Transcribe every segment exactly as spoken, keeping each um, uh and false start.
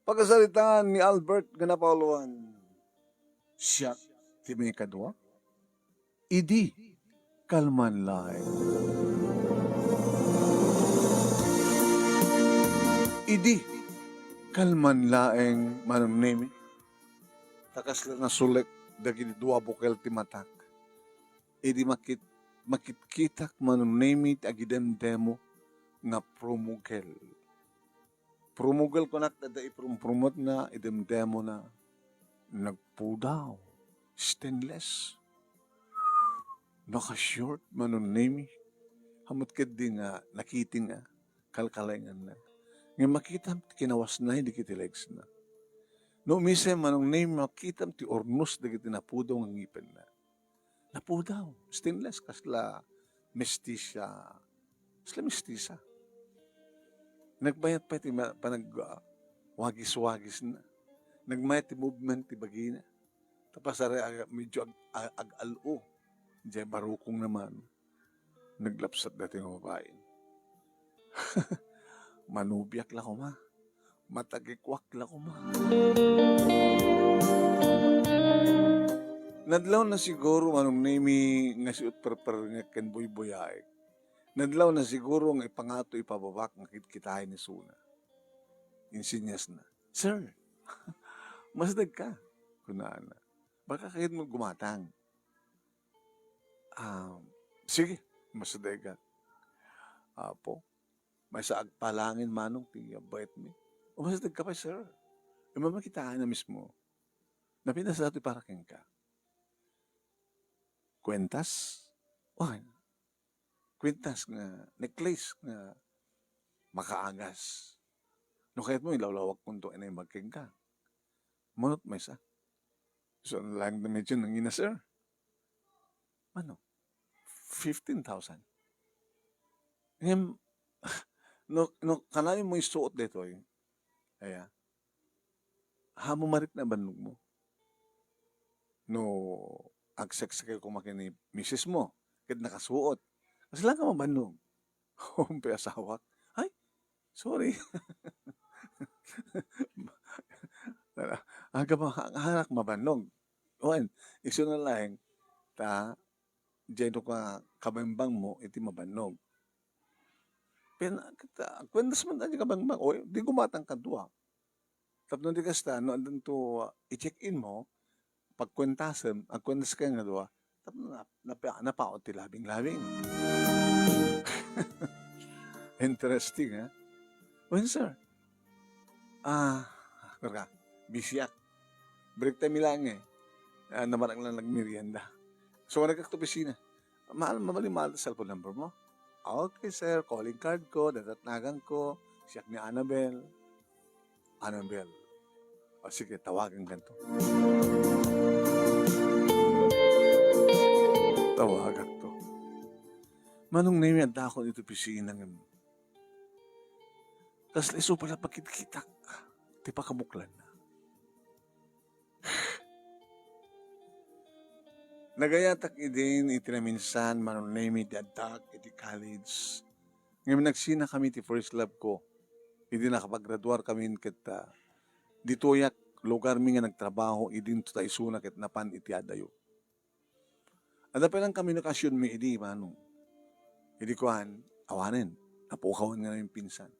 Pakasaritaan ni Albert nga napauluan. Siak ti maikadua. Idi kalman laeng. Idi kalman laeng, Manong Nemi. Ta kasla nasulek dagiti dua bukel ti matak. Idi makit-, makitkitak, Manong Nemi, ti agidemdemo nga prumugel. Prumugel kunak, dayta iprumprumetna, idemdemona, nagpudaw, stainless. Naka-short, Manong Nemi. Hamut ketdi nga nakiting a, kalkalenganna. Ngem makitam ti kinawasna dagiti legsna. No umisem, Manong Nemi, makitam ti urnos dagiti napudaw nga ngipenna. Napudaw, stainless, kasla mestisa, kasla mestisa. Nagmayat pay ti ma-, panag-, ah, wagis-wagisna. Nagmayat ti movement ti bagina. Tapno saan a medyo ag-, a-, ag-al-o. Diay barukongna man. Naglapsat daytoy nga babai. Manubiak la koma. Matagikuak la koma. Nadlawna siguro, Manong Nemi, nga siut perperengek ken buybuyaek. Nadlawna siguro nga ipangato ipababak nga kitkitaen ni Suna. Insinyasna, "Sir, masdagka," kunana. "Baka kayatmo gumatang." "Ah, sige, masdagak." "Apo, maysa agpalangin manong ti bayatmi." "O, masdagka pay, sir. Immuna kitaan a mismo. Napintas daytoy para kenka." "Kuentas?" "Wen, kuentas nga necklace nga makaagas. No kayatmo, ilawlawakkonto a naimbag kenka." Manong maysa. So, laeng ti medyo nangina, sir. Mano? Fifteen thousand. Ngem, no, no, kanayonmo isuot daytoy, aya, haanmo marikna a bannogmo. No agseksek koma ken ni misesmo, ket nakasuot, kasla ka mabannog. Umpay asawak. Ay, sorry. Aga ma-, anak mabannog. Wen, isuna laeng, ta, diay no ka-, kabangbangmo iti mabannog. Pin-, kita, kuentas man tayo kabangbang. O, di gumatang kadua. Tapno di kasta, no, addanto, i-check-in mo, pagkuentasem, agkuentas kayo nga dua, tapno nap-, napa-, napaot ti labing-labing. Interesting, ha? Wen, sir. Ah, kaka, busy ak. Break time lang eh. Ah, namarang lang nagmerienda. So, nagkakto opisina. Mahal, mabalin, mahal, cellphone number mo? Okay, sir. Calling card ko, dadatnagan ko. Siak ni Annabel. Annabel. O sige, tawagan kanto. Tawagan to. Manong Nemi, adda ako iti opisina ngem kasla isu pala pakitkitak ti pakabuklanna. Nagayatak idin iti naminsan, Manong Nemi, ti addak iti college. Ngem nagsinakami ti first love ko. Idi nakapagraduar kami ket, ah, ditoyak lugarmi nga nagtrabaho idinto ta isuna ket napan iti adayo. Adda pay lang komunikasionmi idi, Manong. Idi kuan, awanen, napukawen nga naminsan.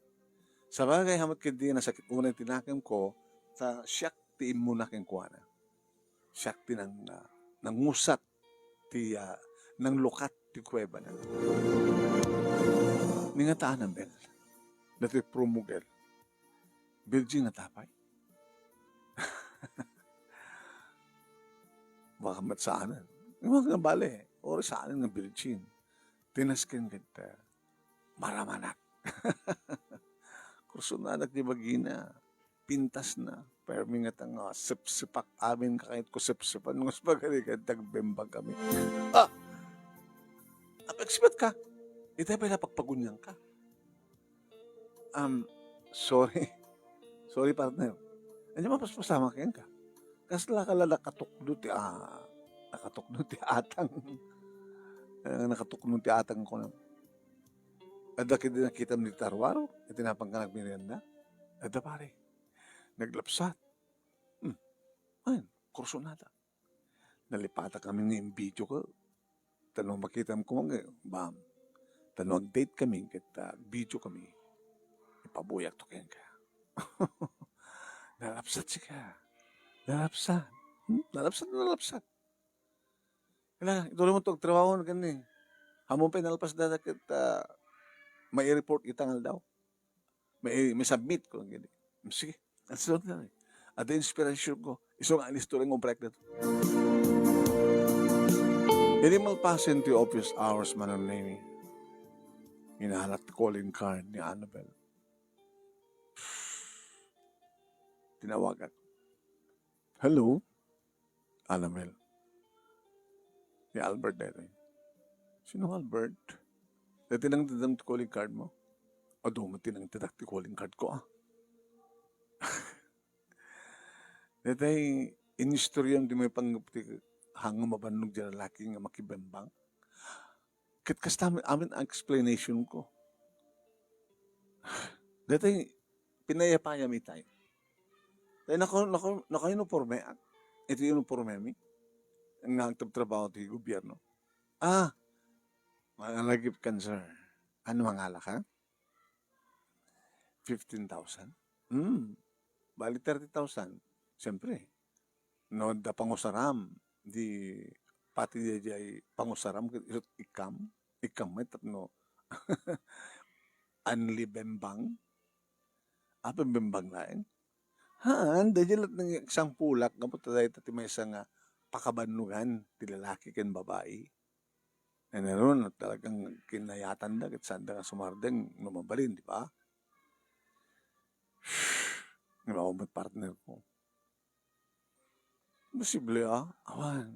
Sabagay, hamat ketdi nasakit unay ti nakemko, ta siak ti immuna kenkuana. Siak ti nang-, ah, nangusat ti, ah, nanglukat ti kuwebana. Ni ngata, Annabel, datoy promogel. Virgin ngata pay? Baka met saanen. Nga bale, uray saanen nga virgin. Tinasken ket, ah, maramanak. Kursunadak ti bagina. Pintasna. Permi ngata nga sepsepak amin, kakayatko sepsepan. Nung spaghetti ket agbembag kami. Ah! Napa-expect ka? Itay pay napagpagunian ka. Um, sorry. Sorry, partner. Ania mapaspasamak kenka? Kasla ka la nakatukdo ti, ah, nakatukdo ti atang. Eh, nakatukdo ti atang ko na. Adda ketdi nakitam ni Tarwaro, iti napan ka nagmerienda? Adda, pare. Naglapsat. Hmm. Ay, kursunada. Nalipata kami nga in-video ko. Tano makitam ko nga, bam. Tano ag-date kami, ket, ah, video kami. Ipabuyak to kenka. Nalapsat sika. Nalapsat. Hmm? Nalapsat, nalapsat. Wala, ituloy mo to, agtrabaho na kani. Ammom pay nalpas dada ket, ah, mai-report ita nga aldaw. Mai-, mai-submit ko, gini. Sige, ang sunod na eh. Adda inspirasyon ko. Isu nga an istorya nga umbrekda to. Idi malpasen ti office hours, Manong Nemi, inalak ti calling card ni Annabel. Tinawagak. "Hello?" "Annabel." "Ni Albert daytoy." "Sino Albert?" "Daytoy nangted ti calling card mo." "Adu met ti nangtedak ti calling card ko, ah." Daytoy inistorya ti maipanggep ti hangam a bannog ti lalaki nga makibembang. Ket kasta amin, amin ang explanation ko. Daytoy pinayapayam itay. Tay naka-, naka-, naka-uniforme ak. Iti uniforme mi. Nga agtabtrabaho ti gobierno. Ah, mangalagip kan, sir. Ano mangala ka? Fifteen thousand? Hmm. Bali thirty thousand. Siyempre, no, da pangusaram, di pati daydiay pangusaram, ket isut' ikkam, ikkam met tapno anli bembang. Apay bembang laeng? Haan, daydiay lat nang sampulak, gapu ta dayta ti maysa nga pakabannogan ti lalaki ken babai. Ngarud, talagang kinayatanda, ket saanda nga sumardeng no mabalin, di ba? Nga met partner ko. Posible, ah? Awan.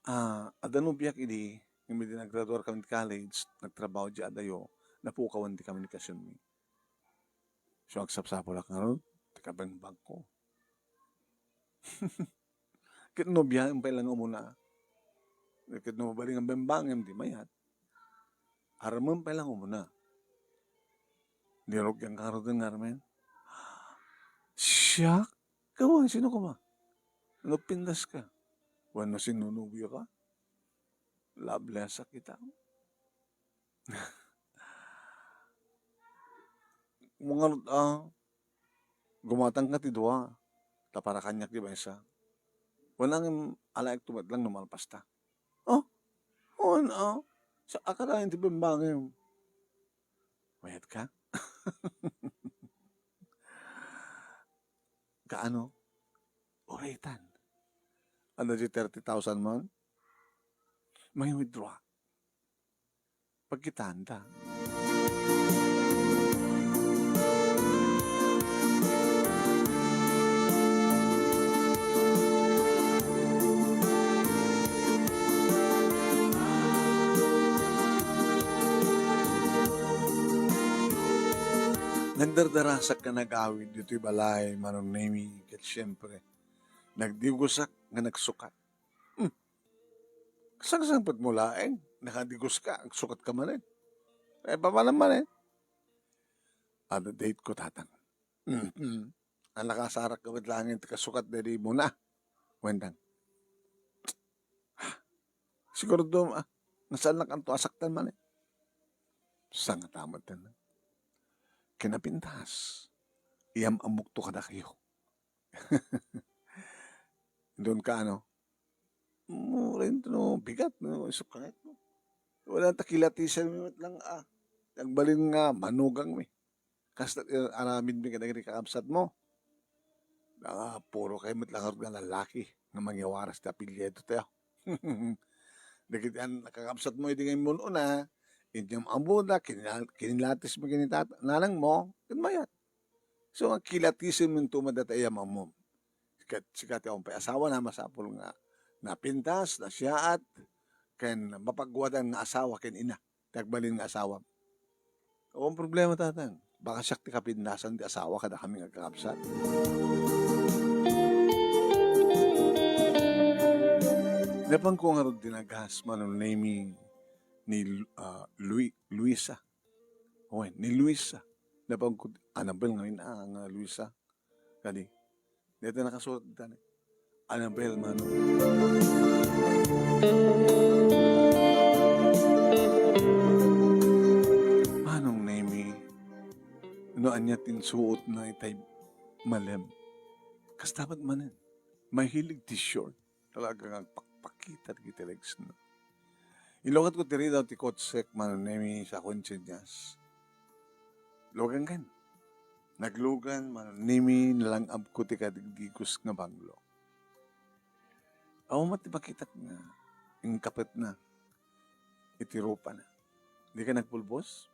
Ah, adda nobiak idi, ngem idi naggraduar kami ti college, nagtrabaho di adayo, napukawan ti komunikasion mi. So, agsapsapulak ngarud, ti kabembang ko. Ket nobiaem pay lang umuna. Ket no mabalin nga bembangem, di mayat. Aramem pay lang umuna. Di rugian ka ngarud nga aramem. Siak? Kawan, sino ka ba? No pintas ka? Wenno sinonobio ka? Loveless a kita. Mangarud a, gumatang ka ti dua, ta para kaniak ti maysa. Wen, ngem alaekto met lang no malpasta. Oh, wen, ah, sa akalayan ti bembangem. Mayat ka? Kaano? Uretan. Ano di thirty thousand man? May withdraw. Pagkitaan ta. Nagdardarasak nga nagawid ditoy balay, Manong Nemi, ket siempre, nagdigosak nga nagsukat. Hmm. Sangsangpet mo laeng, nakadigos ka, agsukat ka manen. Eh, papanam manen? Ada date ko, tatang. Mhm. Ang nakasarak ka met laeng ti kasukat daydi muna. Wendang. Sigurado, ah, nga saannak anto asaktan manen. Sangatamet ten. Kinapintas. Iyam-ammok to kadakayo. Doon ka, ano? Mura yun, no, bigat, no? Isok ka, no? Wala ta kilatisan mi met lang, ah. Nagbalin nga, manugang mi. Kasta, eh, aramid mi kadagiti kakabsat mo. Ah, puro kayo met lang nga lalaki nga mangiwaras ti apelyido tayo. Dagiti an-, kakabsat mo, idi nga immun-una, inyam-ammoda, kinil-, kinilatis mo, kinitata-, nanang mo, ket mayat. So, nga kilatisenmo met dayta iyam-ammom. Ket sika ti awan pay asawa na, masapul nga napintas, nasiaat, ken mapagwadan nga asawa ken ina ti agbalin nga asawam. Awan problema, tatang. Baka siak ti kapintasan ti asawa kadakami nga agkakabsat. Napanko ngarud ti nagas, Manong Nemi, ni, ah, Lui-, Luisa. Wen, ni Luisa. Napanko, Annabel ngamin, ah, nga Luisa. Kadi, dayta nakasurat dita ni Annabel Manong. Manong Nemi, no ania ti insuotna itay malem. Kasta met manen, mahilig ti short. Talaga nga agpakpakita dagiti legs na. Ilukatko ti ridaw ti kotsek, Manong Nemi, sa kuensenyas. Lugan ken. Naglugan, Manong Nemi, nalang-abko ti kadigdigos nga banglo. Awan met ti makitak nga inkapetna iti rupana. Di ka nagpulbos?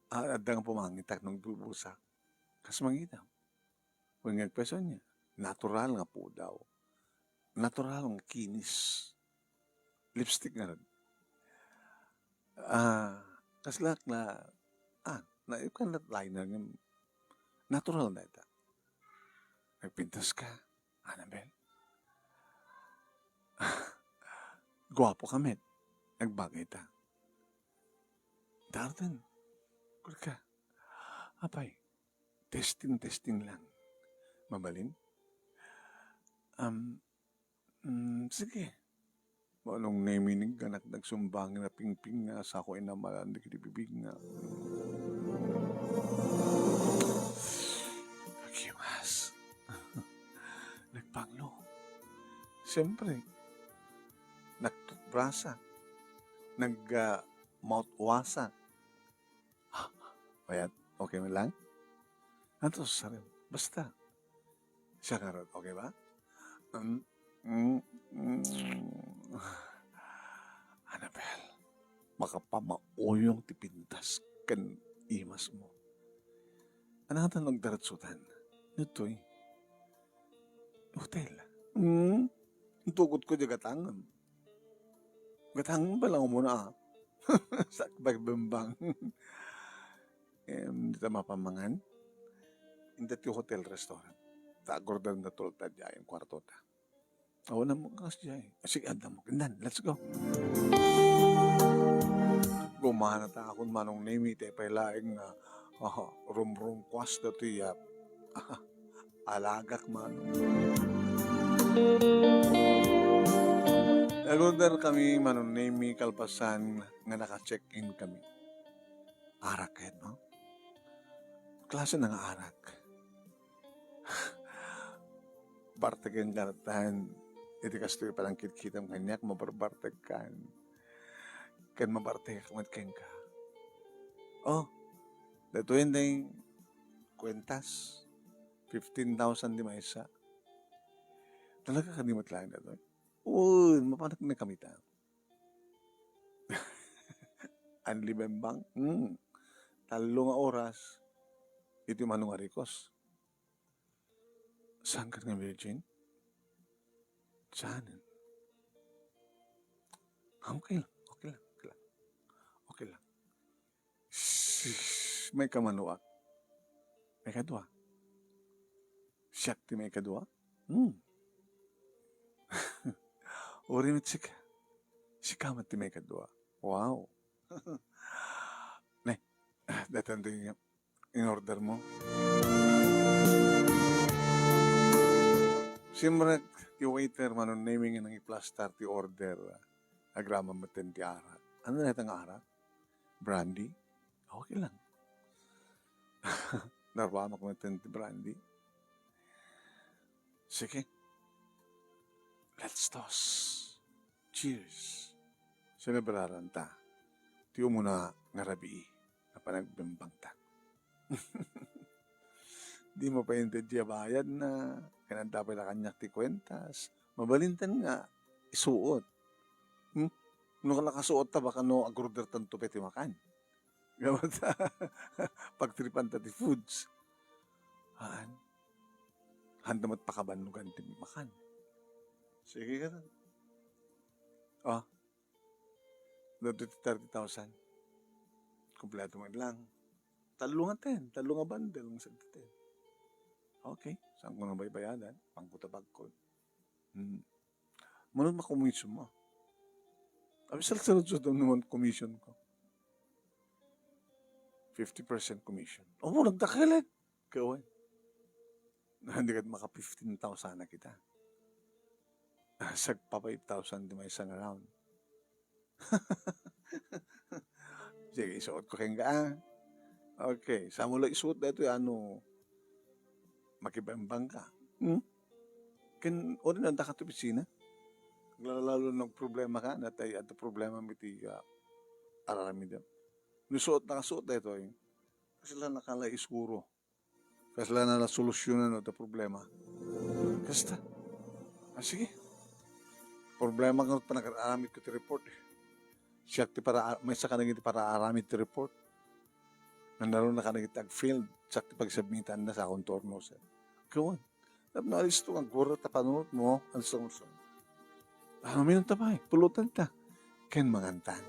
Ah, adda nga pumangitak no nagpulbosak. Kas mangita. Wen nga agpayso ania, natural nga pudaw. Natural nga kinis. Lipstick ngarud. Ah, kasla na, ah, na, kan liner nga natural na ita. Nagpintas ka, Annabel. Guapo ka met. Nagbagay ta. Darden, kurka. Apay, testing, testing lang. Mabalin? Um, mm, sige. Manong Nemi, nigganak nagsumbangi na pingping nga sako inamalan dagiti bibig na. Nakimas. Nagbanglo. Siyempre, nagtutbrasa. Nag, ah, mouthwasa. Ayan, okay man lang? Anto sasabi mo? Basta. Siya ngarud, okay ba? Um, mm, mm. Annabel, makapamauyong ti pintas ken imas mo. Ania nga ta no agdaretsotan? Ditoy hotel. Hmm? Intugot ko di gatangem. Gatangem pala umuna, ah. Sa pagbembang. Em, dita mapamangan. Inda ti hotel restaurant. Ta agorder na tulta diay ang kwarto ta. Awan mo kas diay. Sige, adda mo. Kindan, let's go. Gumana ta akon Manong Nemi, ti pay laeng nga, aha, rumrumkuas datoy, ah, alagak man. Nag-order kami, Manong Nemi, kalpasan nga naka-check-in kami. Arak ket, no? Klase na nga arak. Barteken ka natan, iti kastoy panangkitkitam kaniak, mabarbartek kan. Ken mabartek met kenka. Oh, datoy day kuentas. Fifteen thousand ti maysa. Talaga kadi met laeng datoy? Oo, mapanek na kami ta. Anli bembang? Hmm. Tallo nga oras. Iti mano nga rikos. Saan ka nga virgin? Saan? Ah, okay lang. Okay lang. Okay lang. Okay lang. Sis, may kamanuak. May kadua. Siak ti may kadua? Hmm. Uri met sika. Sika met ti may kadua. Wow. Ne, datan ti in-order mo. Simrek ti waiter, Manong Nemi, nga nangiplastar ti order. Agraman met ti arak. Ania dayta nga arak? Brandy? Okay lang. Narpamak met ti brandy. Sige. Let's toast. Cheers. Selebraranta ti umuna nga rabii nga panagbembangta. Di mo pa intedya bayadna, ken adda pay la kaniak ti kuentas. Mabalintan nga isuot. Hmm? No nakasuot ta, baka no agorder tanto pay ti makan. Gapu ta pagtripan ta ti foods. Haan. Handa met pakabannogan ti makan. Sige ka. Oh. Dagiti thirty thousand. Kompleto man lang. Tallo nga ten, tallo nga bundle nga sagdi ten. Okay, saan ko nang baybayadan? Pangkutabagkon. Hmm. Manong makomission mo. Abi, salsaludsod naman commission ko. fifty percent commission. Opo, nagdakkel eh. Kawan. Hindi ka maka fifteen thousand na kita. Ah, sagpa five thousand di may isang round. Sige, isuot ko kenka, ah. Okay, sa mo lang isuot daytoy, ano, makibambang ka. Hmm? Ken, uri na, daka to opisina. Lalo nagproblema ka, natay adda problema mi ti, ah, aramid. Nisuot, nakasuot daytoy. Kasi lang nakala isuro. Kasla na nasolusyonan no ta problema. Kasta. Ah, sige. Problema nga panag-aramid ko ti report eh. Siak ti para, maysa ka naging ti para aramid ti report. Nanaro na ka naging tag field, siak ti pagsubmitan na sa akong turno, sir. Kawan. Tapno alisto kang gura ta panunot mo, ang sumusunod. Ano minum ta pay? Pulutan ta. Ken mangantan.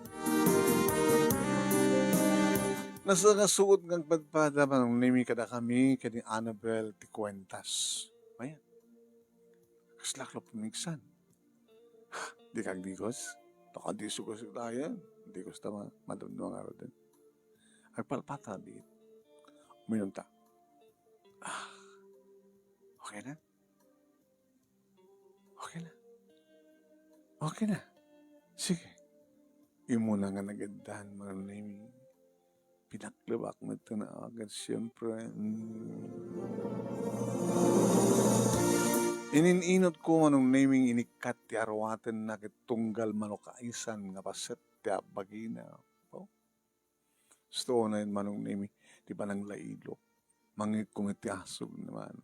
Nasangasuot nga agpadpada, Manong Nemi, kadakami ken ni Annabel ti kuentas. Ayan. Kaslak la pumigsan. Di kag digos? Taka digos ko sa tayan. Digos ta ma-, madamdama nga rodin. Agpalpata di. Minum ta. Ah. Okay na? Okay na. Okay na. Sige. Imuna nga nagaddan, Manong Nemi. Pinaklebak met ti naagan, siyempre. Mm. Inin-inot ko, Manong Nemi, inikkat ti aruatenna ket tunggal manukaisan nga paset ti abbagina. Oh. Gusto na yun, Manong Nemi, ti pananglailok. Mangikong iti asog naman.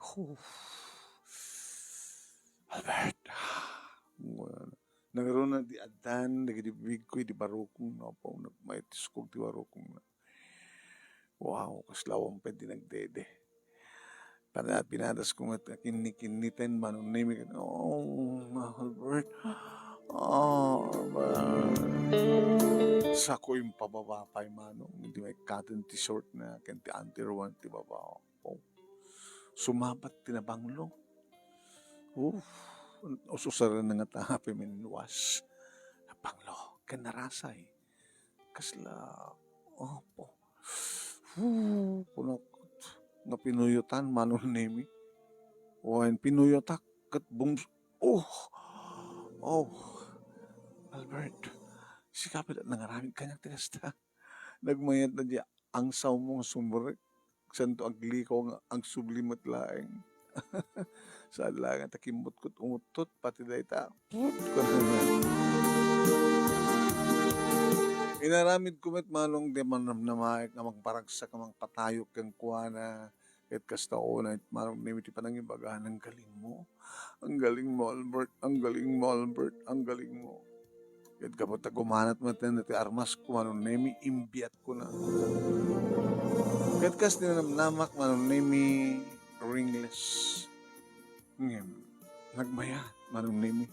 Huh. Albert. Nangruna di addan, dagiti bibig ko, di barukong, no? Apo, nagmaitiskog ti barukong na. Wow, kasla awan pay di nagdede. Pada pinadas ko met, kinni-kinniten, Manong Nemi, oh, Albert. Oh, Albert. Sako impababa pay, Manong, di may cotton ti short na, ken ti underwear ti baba. Oh. Sumabat ti nabanglo. Uf, us-usaren na nga ta, pay minwas. Nabanglo, ken narasay. Kasla, opo. Fu, kunakot. Nga pinuyotan, Manong Nemi. Wen, pinuyotak, ket bums-, oh! Oh! Albert, sika pay nangaramid kaniak ti kasta. Nagmayat na di angsaw mo nga sumrek. Santo aglikaw nga agsubli met laeng. Saan laeng ta kimmutkot umuttot, pati dayta. Put! Inaramid ko met, Manong, di man namnamaek nga mangparagsak, nga mangpatayok kenkuana. Ket kasta unay, Manong Nemi, ti panangibaga, ang galing mo. Ang galing mo, Albert. Ang galing mo, Albert. Ang galing mo. Ket gapu ta gumanat met ti armas ko, Manong Nemi, imbiat ko na. Ket kas ti nanamnamak, Manong Nemi, ringless. Ngem, nagmayat, Manong Nemi,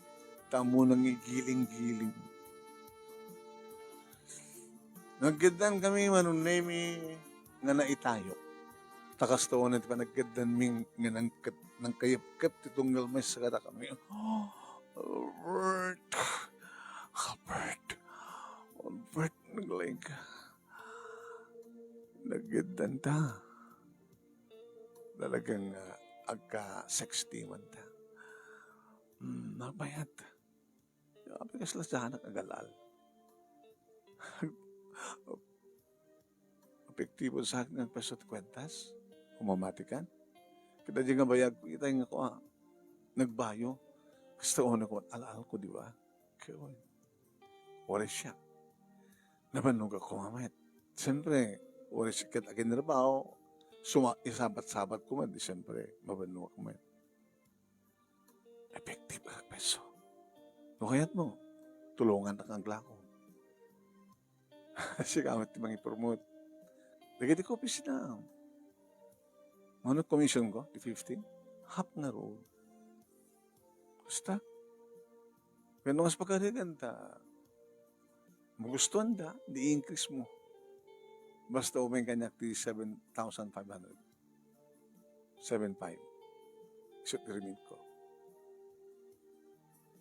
ta ammo nangigiling-giling. Nagketdan kami, Manong Nemi, nga naitayok. Ta kasta unay ti panagketdanmi nga nangket-, nangkayepkep ti tunggal maysa kadakami. Albert! Albert! Albert! Naglaing ka. Nagketdan ta. Talagang, ah, agka-sexteeman ta. Hmm, nabayat. Grabe, kasla siya anak agalal. Epektibo sa akin ang peso ti kuentas. Umamatikan. Kita di nga bayag ko, itay nga ko, ah, nagbayo. Kasta una ko, alaal ko, di ba? Kaya, waray siya. Nabannog ako, mamet. Siyempre, waray siya ket akin trabaho. Suma-, isabat-sabat ko man, di siyempre, mabannog ako, mamet. Effective ka peso. No kayat mo, tulungan na kang glako. Siya met ti mangipromote. Dagiti ko opisina. Mano commission ko? Ti fifteen? Half nga road. Basta. Kaya nung mas pagkarigan ta, magustuhan da, di increase mo. Basta umay kanya ti seven thousand five hundred. Seven five. Isut remit ko.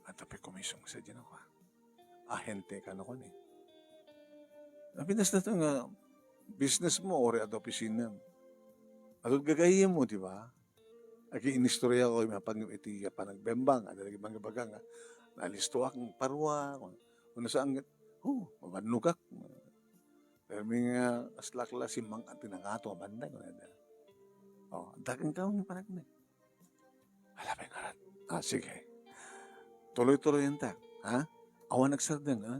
At apay commission sa dyan ako, ah. Ahente ka na ko ni. Napinas na to nga, business mo, uri adda opisina. Adu gagayyemmo, di ba? Agiinistorya ko, mapan iti panagbembang, adda lagi mangibaga nga, "Naalistoak, parua," kuno saan, "Oh, mabannogak." Permi nga, aslak la, simmang-, tinangato, mabannay, kuno da. Oh, dagan ka, ang panagna. Ala, pay ngarat. Ah, sige. Tuloy-tuloy ta, ha? Awan agsardeng, ha?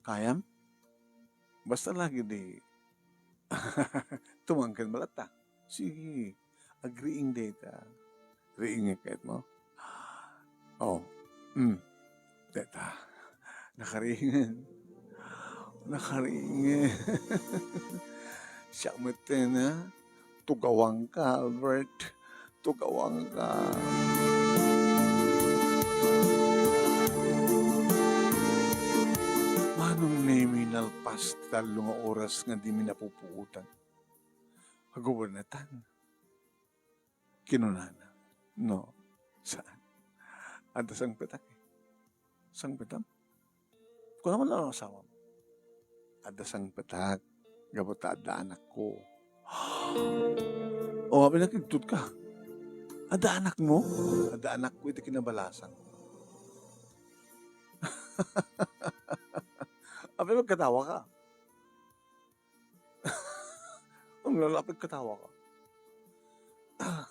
Kayam? Basta lagi di tumangken malatta. Sige. Agriing dayta. Riing kayat mo? Oh. Hmm. Deta. Nakariingen. Nakariingen. Siak met ten, ha? Tugawangka, Albert. Tugawangka. Manong Nemi, nalpas ti tallo nga oras nga dimi napupuotan. Agubernetan. Kinunana, "No, saan? Adda sangpetak, eh." "Sangpetam? Kunam no asawam?" "Adda sangpetak, gapu ta adda anakko." "O, apay nakigtot ka? Adda anakmo?" "Adda anakko iti kinabalasang." "Apay magkatawa ka?" Ang lalapit katawa ka.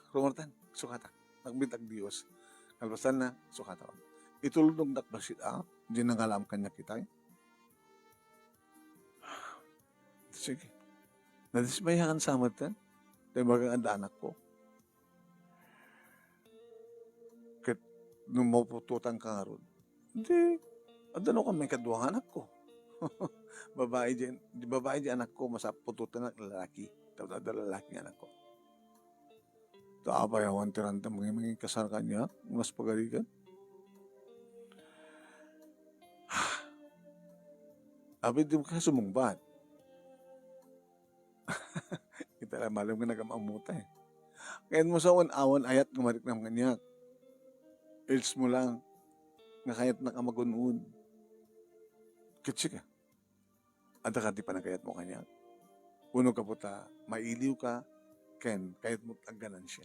Rumartan, sukata. Nagbitag Dios. Kalpasan na, sukata. Itulnog na bassit, ah? Di nangalam kanya kitay. Sige. Nadismayakan sa matan. Tayo bagang adda anakko. Ket no maputotan ka ngarud, di, adda no kami kadua nga anakko. Babai di, di babai di anakko, masapul putotan nga lalaki. Tapno adda lalaki nga anakko. Ta apay awan ti ranta mangin-, mangikasar kaniak, mas pagarigan. Apay di ka sumungbat. Ita la, malem nga nagam-ammota, eh. Kayatmo sa awan-awan ayat nga mariknam kaniak. Else mo lang nga kayatnak a magun-od. Ket sika, adda kadi panagayatmo kaniak? Wenno gapu ta mailiw ka ken kayatmo ti agganansia?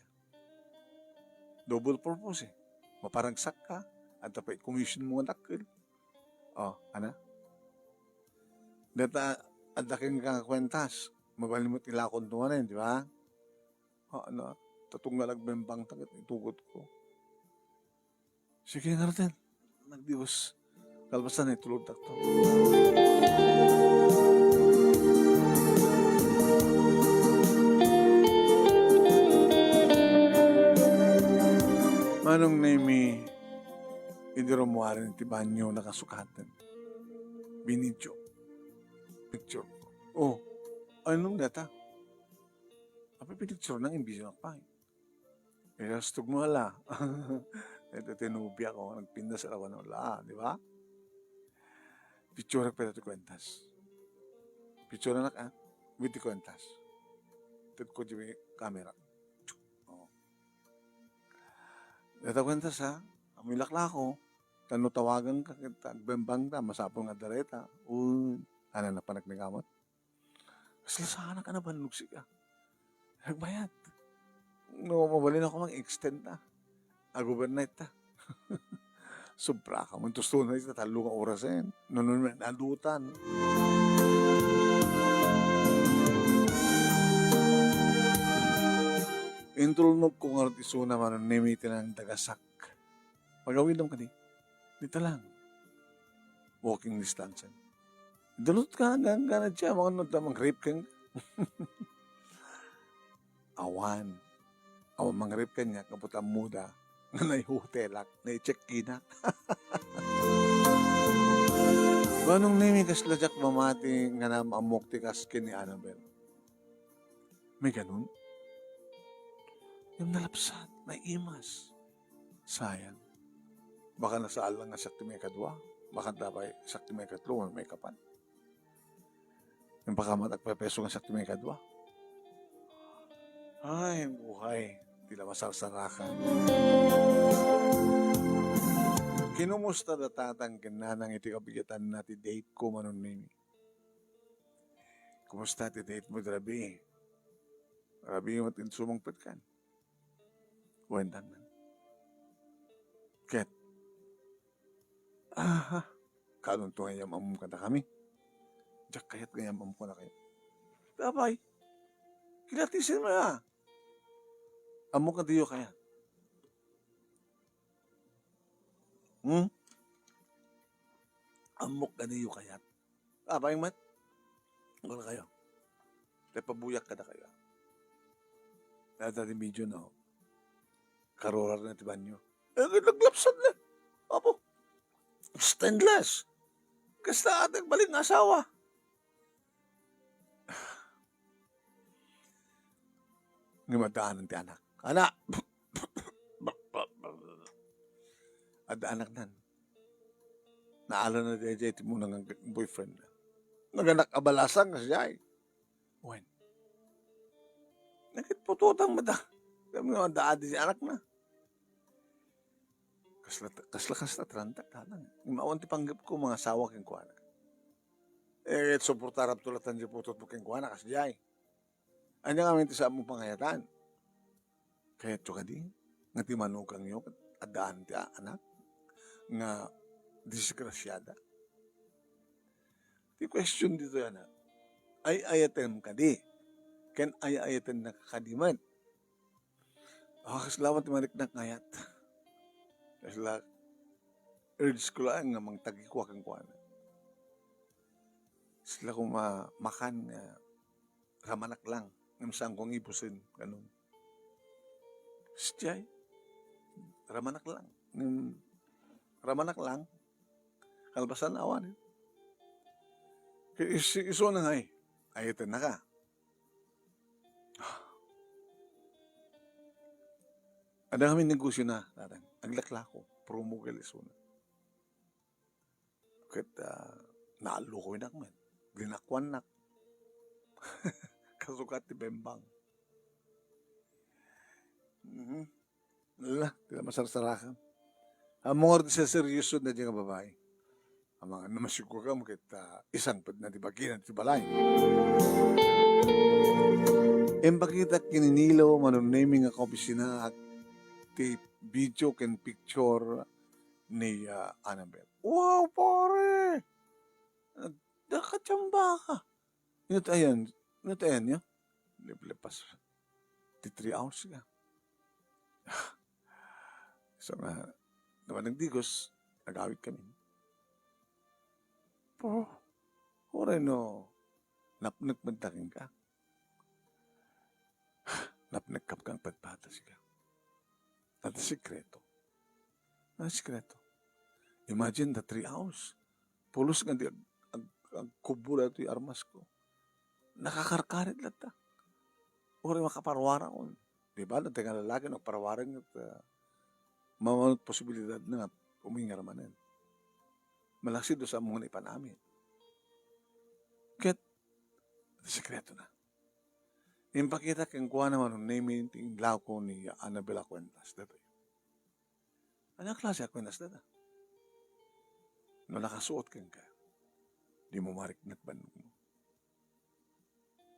Double purpose, eh. Maparagsak ka, adda pay commission mo nga dakkel. Oh, ana? Data, adda kenka nga kuentas. Mabalin mo ti lakon to manen, di ba? Ah, ana, tatunggal agbembang ta ket itugot ko. Sige, ngarten. Nagdios. Kalpasan, itulod takto. Manong Nemi, idi rummuaren iti banyo, nakasukaten. Binidyo. Picture. Oh, anong data? Apay pinicture nang imbis nga pay? Ilastog mo ala. Ito ti nobia ko, nagpintas arawan ala, di ba? Picture pa ti kuentas. Picture anak, ah. With ti kuentas. Ted ko di camera. Oh. Data kuentas, ha? Amoy laklako. Tano tawagan ka, kita, agbembang ta, masapul nga dareta. Uy, ana na panagnigamat. Kasla saanak a nabannog sika. Nagbayat. No, mabalin ako mag-extend na. Ag-overnight ta. Sobra ka. Mantusto na ita tallo nga oras, eh. No, no, no, nadutan. Intulnog ko nga isuna, Manong Nemi, iti nang dagasak. Pagawidam kadi. Dita lang. Walking distance. Dulot ka hanggang ka na siya, mga nagda mang-rape ka. Awan. Awan mang-rape kaniak, kaputan muda. Nga naihotelak, naicheck-inak. Manong Nemi, kasla diak mamati nga naammok ti kas ken ni Annabel. May ganun? Yung nalapsat, may imas. Sayang. Baka nasaan lang nga siak ti maikadua. Baka dapat siak ti maikatlo, maikapat. Yung pakamat agpepeso nga siak ti maikadua. Ay, buhay. Ti la masarsarakan. Kinumusta da tatang ken nanang iti kabigetanna ti date ko, Manong Nemi? Kumusta ti date mo, Rabi? Rabi, mat insumang petkan. Kuentan man. Ket, aha, kanunto nga yam-ammom kadakami? Diak kayat nga yam-ammom kadakayo. Apay, kilatisin mo ya. Ammok nga diyo kayat. Hmm? Ammok nga diyo kayat. Apay met? Wala kayo. Tay pabuyak kadakayo. Dada ti video, no? Karurar na ti banyo. Eh, naglapsat na. Apo. Stainless. Kasta ating balik nga asawa. Nga madaanan ti anak. Anak! Adda anak nan. Naala na daydiay ti muna nga boyfriend na. Naganak a balasang kasi ay. Wen. Nakit pututan mo da. Kami nga adda adi si anak na. Kasla, kasla, kasla, tranta, tatang. Imawan ti panggap ko, mga asawa, kenkuana. Eh, suportarap tulatan di putot mo kenkuana, kasi ay. Anya nga amin ti saan mo pangayatan? Kayatyo kadi nga ti manukangyo ket addaan ti anak nga disgrasiada? Ti question ditoy, anak, ay-ayatem kadi ken ay-ayatennak kadi met? Ah, kasla met ti mariknak nga ayat. Kasla, urge ko laeng nga mangtagikua kenkuana. Sila koma makan nga ramanak lang, ngem saan ko nga ibusen, ganun. Sitiyay, ramanak lang. Ngem, ramanak lang, kalpasan awan. Kaya is-, isu na nga eh, ayatan na ka. Ada kami negosyo na, tatang. Aglaklako, promo kay isuna. Ket, ah, naallukoynak met. Linakuannak. Kasukat ti bembang. Mhm. Ala, ti masarsarakam. Ammong ti seryoso na di nga babae. Amangan na masiguram ket, ah, isangpet na ti bagina ti balay. Impakitak ken ni Nilo Manunemi nga kaopisina ti video ken picture ni, ah, Annabel. Wow, pare! Nagdakachamba ka. Inut ayan, inut ayan niya. Lepas ti three hours ka. So nga, naman nagdigos, nagawid kami. Po, uray no, napnek man taking ka. Napnek ka kang pagpatas ka. At sikreto. At sikreto. Imagine the three hours. Pulos nga di ag-, ag-, agkubbo daytoy armas ko. Nakakarkarit latta. Uray makaparwara on. Di ba? Dayta nga lalaki, no, parwara nga, ah, mamanot posibilidad na nga umingar manen. Malaksid do sa mga ipanami. Ket, sikreto na. Impakita kenkuana Manunemi ti inlawko ni Annabel a kuentas daytoy. Ania a klase a kuentas dayta? No nakasuot kenka, dimo mariknak bannogmo.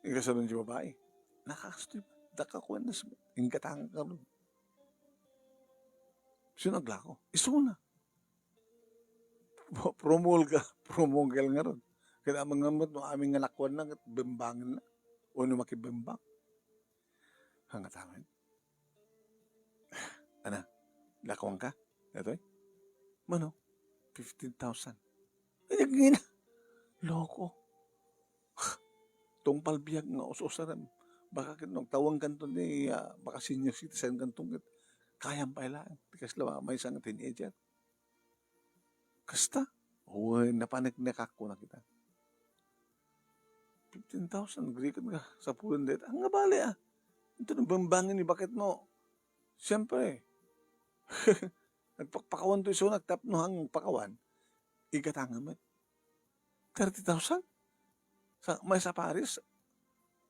Inkasanon ti babai, nakastoy, daka kuentas, ingatang ka ron. Sino aglako? Isuna. Promulga, promulga ngarud. Kaya amin nga met, no amin nga nakuan na, ket bembangen na. O no makibembang. Hangatamen. Ana, lakuan ka? Datoy? Mano? Fifteen thousand. Ay, ngina. Loko. Tungpal biag nga us-usaran. Baka ket no, tawang kanto ni, ah, baka senior citizen kanto ket kayam pay laeng. Ti kasla, maysa nga teenager. Kasta? Uy, napaneknekak ko na kita. Fifteen thousand, agrikit nga, sapulan dayta. Ang nga bali, ah. Ito nang bambangin ni bakit mo. Siyempre, nagpakpakawan to iso, nagtapno ang pakawan. Igatanga met. Thirty thousand? Sa, may sa Paris,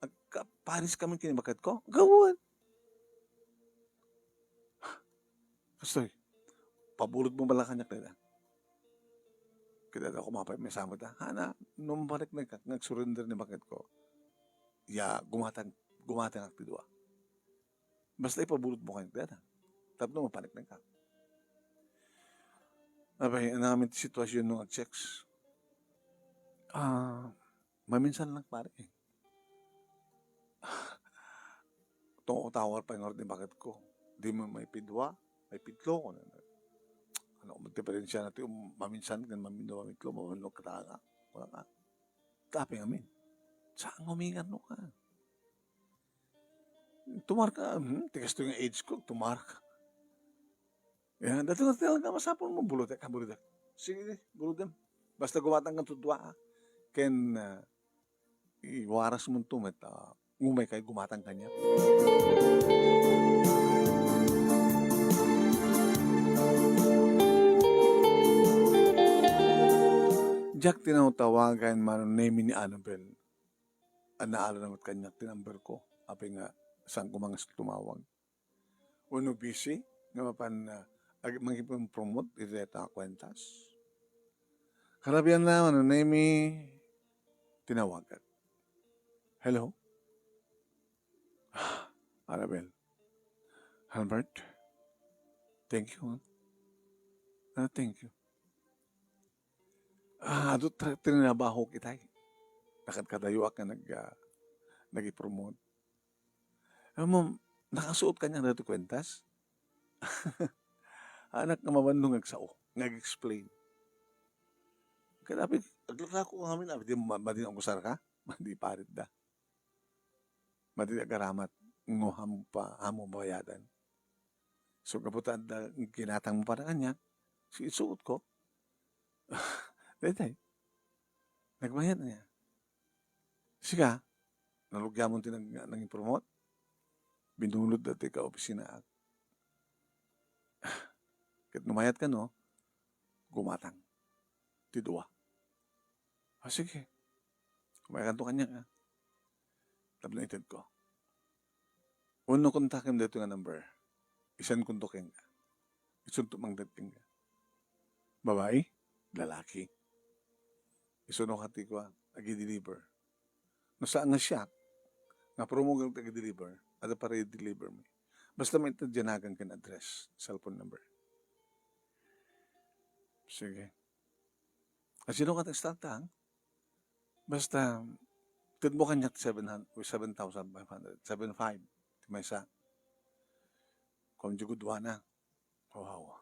agka-, Paris kami kinibakat ko. Gawon. Kastoy, pabulod mo bala kaniak dayta. Kita daw kumapay, may samot, ah. Hana, nung balik na ka, nag-surrender ni bakit ko. ya gumatang, gumatangak ti dua. Basta ipabulotmo kaniak dayta tapno mapaneknekak. Apay, ania ngamin ti situasionmo nga agsex? Ah, maminsan lang, pare. Tungtungawar pay ngarud ti baketko. Dimo maipidua, maipitlo, kunak. Ania met ti diferensiana ti um-, maminsan ken mamidua, mamitlo, mabannog ka talaga. Kunak. Apay ngamin. Saan nga umingarno ka? Tumarka, hmm, ti kastoy nga age ko, tumarka. Ya, daytoy nga talaga masapulmo, bulotek, ah, bulotek. Sige, bulodem. Basta gumatangkan ti dua, ah. Ken, ah, iwarasmonto met, ah, umayka gumatang kaniak. Diak tinawtawagan, Mano Nemy, ni Annabel. Ania, naala na met kaniak ti number ko. Apay nga, saan ko man nga tumawag? Wenno busy nga mapan, ah, ag-, mangipampromote iti dayta a kuentas? Karabianna, Mano Nemy, tinawagak. Hello? Annabel. Albert? Thank you, ah. Ah, thank you. Ah, adu ti trabahok itay. Nakadkadayoak nga nag-, ah, nag-ipromote. Ammom, nakasuot kaniak daytoy kuentas? Anak nga mabannog nga agsao, nga ag-explain. Kaya apay, aglaklako ngamin, apay, di ma-, madi nga agusar ka? Madi paritda. Madi agaramat, nga ammom pa, ammom bayadan. So, gapu ta adda kinatangmo para kaniak, so, isuot ko. Daytay. Nagbayad niya. Sika, nalugiamon ti nag-, nangipampromote? Binulod dayta ka opisinaak. Ket no mayat kano, gumatang ti dua. Ah, sige. Kumayakanto kaniak, ah. Tapno itedko. Wenno kontakem daytoy nga number. Isenkonto kenka. Isunto mangted kenka. Babai, lalaki. Isuno ka ti kua, agi-deliver. No saan nga siak, nga promote nga agi-deliver, adda para i-deliver mi. Basta maited diay nagan ken address, cellphone number. Sige. Asino ka ti start, ha? Basta, tedmo kaniak seven hundred, seven thousand five hundred, seven five, ti maysa. Kung di gudwana. Wow.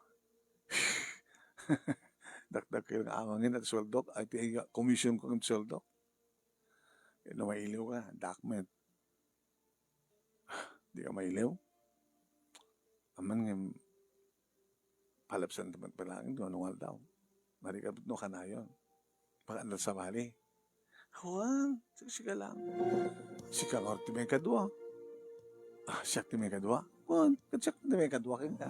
Dakdak kayo nga amangin at sweldo. Ay, ti commission ko ng sweldo. Eh, no mailiw ka, dakmet. Di ka mailiw? Aman nga, palabsan ti magpalangit, no, anong aldaw? Marikabot no kanayon. Baka andal sabali. Awan, siksika lang. Sika nga ti maikadua. Ah, siak ti maikadua? Wen, ket siak ti maikadua kenka.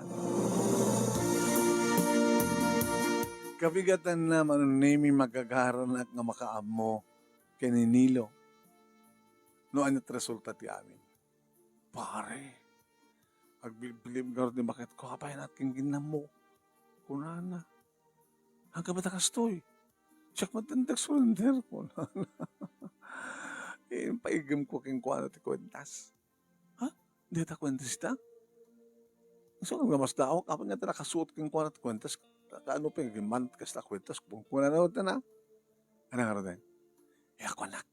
Kabigatanna, Mano Nemy, magagaranak nga makaammo ken ni Nilo no ania ti resulta ti amin. Pare, agbilbilib ngarud ni baketko, apay ania ti kinkinammo? Kunana, "Aggapu ta kastoy, siak met ti nag-surrender," kunana. Impaigem ko kenkuana ti kuentas. Ha? Dayta kuentas ita? So, naglamasdaawak, apay nga ta nakasuot kenkuana ti kuentas? Kaano pay nga ginman kasta kuentas? Kunana, kunana. Ania ngarud? Iya, kuanak.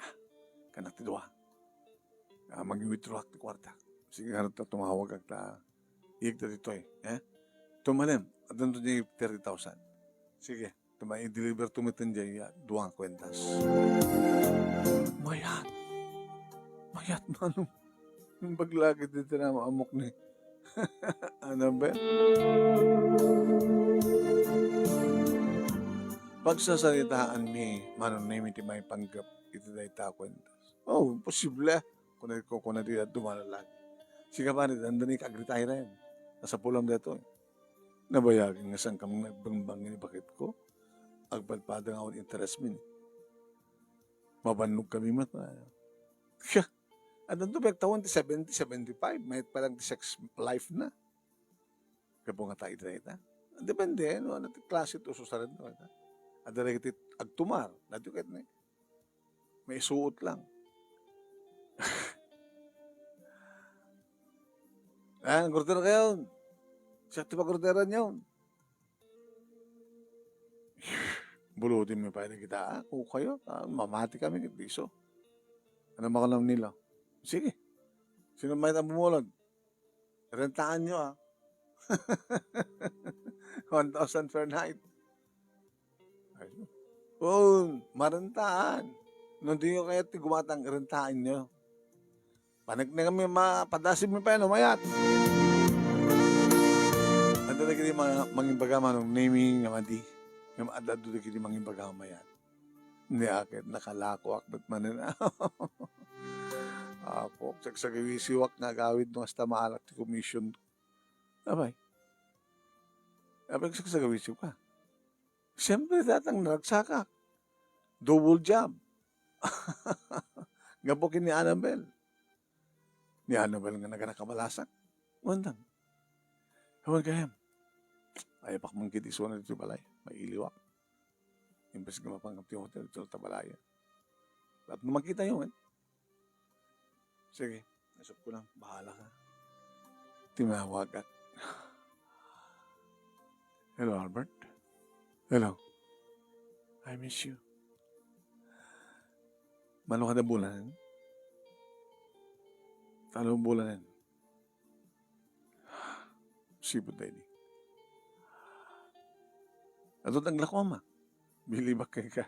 Ah, kanak ti dua. Ah, mag-withdrawak ti kuarta. Sige, ngarud ta tumawagak ta. Iyegta ditoy, eh? Tumalem, addanto diay thirty thousand. Sige, tuma-, i-deliver to met diay, ah, dua nga kuentas. Mayat. Mayat, Manong. Imbag la ket ti naamok ni Annabel. Pagsasaritaanmi, Manong Nemy, ti maipanggep iti dayta a kuentas. Oh, imposible. Kuna, kuna, kuna ti dumalalag. Sika pare, dandani ka agretire. Nasapulam daytoy. Nabayagen nga saan ka nga nagbangbangi ni baketko. Agpadpada nga awan interes mi. Mabannog kami met. Siya, addanto pay tawen ti seventy, seventy-five, mayat pa lang ti sex life na. Gapu nga ta ita, ita. Depende, no, ania ti klase ti ususaren, no, ita. Adda dagiti agtumar, dagiti ket ni, maisuot lang. Ah, nag-order kayo. Siak ti pag-orderan niyo. Bulutin mi pay dagita, ah, kung kayo, ah, mamati kami ket disso. Ano makulam nila? Sige. Sino may bumulod? Rentahan niyo, ah. One thousand per night. Ay, oo, marentahan. No, di nyo kaya ti gumatang, rentahan nyo. Panik na kami, mapadasib mi pa yan, umayat. Adda dagiti mga mangimbaga, Manong Nemi, nga madi. Nga adda dagiti mangimbaga, umayat. Ni aket, nakalakoak, bet manen. Apo, sagsagawisiwak nga agawid no hasta maalak ti commission. Abay. Abay, sagsagawisiw ka. Siyempre, datang naragsakak. Double job. Gapu ken ni Annabel. Ni Annabel nga naganakabalasak. Wantang. Awan gayam. Ayapak man ket isuna ditoy balay. Mailiwak. Imbes nga mapanggap ti hotel, ditoy ta balay. Tapno makita yo, eh. Sige, nasop ko lang. Bahala ka. Tinawagak. Hello, Albert. Hello. I miss you. Mano kada bulanen? Talo bulanen. Sipud tayo di. Ato tang lakoma. Bilibak ka ka.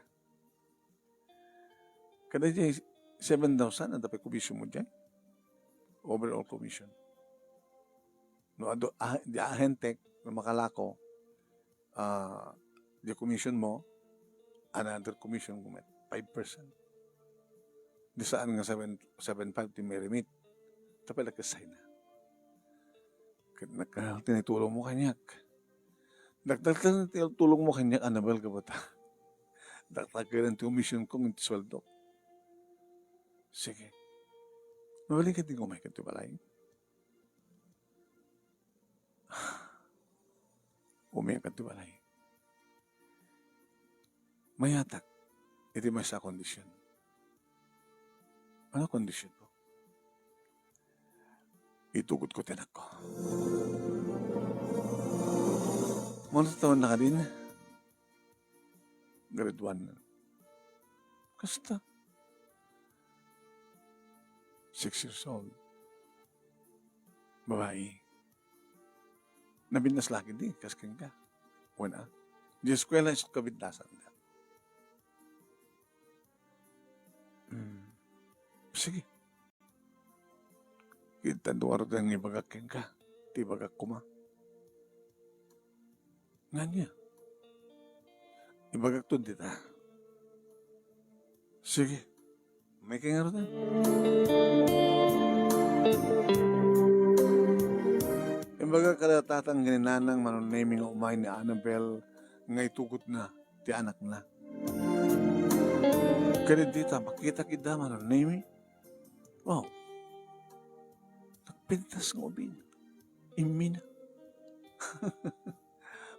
Kada jay seven thousand, ang dapat commission mo jay. Overall commission. No, adu-, ah, di ahentek, no makalako, ah, di commission mo, another commission mo met, five percent. Di saan nga seven, seven five ti may remit. Tapay lakasay na. Ket nagkahal ti naitulong mo kaniak. Dakdakkel ti tulong mo kaniak, Annabel, kabata. Dakdakkel ti commission ko, iti sueldo. Sige. Mabalin ka di kumay ka ti balay. Umiyak ka ti balay. Mayatak. Iti maysa a kondisyon. Ano kondisyon mo? Itugot ko ti anak ko. Mano taon na kadin? Grade one. Kasta. Six years old. Babae. Nabinnas lagi di, kas kenka. Wen a. Di eskwela isu kabintasan. Hmm. Sige. Kita duaro nga ibagak kenka. Ti ibagak kuma. Ngania? Ibagak to dita. Sige. May kay ngarud. Imbagak kada tatang ken ni nanang Manong Nemi nga umay ni Annabel nga itugotna ti anakna. Ken dita, makitak ida Manong Nemi. Wow. Nagpintas nga ubing. Immina.